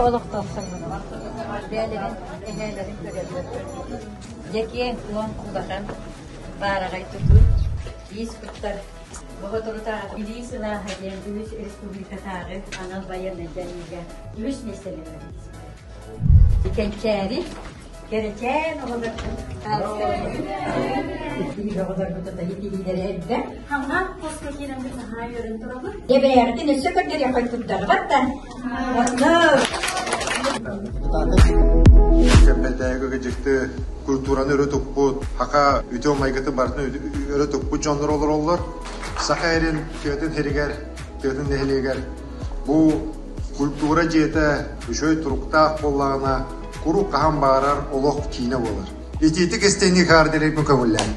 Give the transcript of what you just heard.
Олохтоохторбун бэйэлэрин эһээлэрин көрөллөр. Дьэ киэҥ-куоҥ улахан баараҕай тутуу иис куттар Боботурутааҕы Билии сылааһа диэн үһүс республикатааҕы анал байыаннай дьайыыга үһүс миэстэлэнэр. Кэнчээри кэрэчээн оҕолор оҕолорбут итиилэрэ элбэх. Хаҥаат хоско киирэн наһаа үөрэн турабыт. Дьэбэйэҕитин өссө көрдөрүөххэ турдаҕыбат да. Онно Кэмбэнтээги дьикти культураны өрө туппут, хака үтүө майгытын барытын өрө туппут дьоннор олороллор. Саха эрин тыатын сиригэр, тыатын нэһилиэгэр бу культура дьиэтэ үчүгэй туруктаах буоллаҕына, куруук хаһан баарар олох киинэ буолар. Итиитик истиҥник хаардырыйбын көҥүллээн.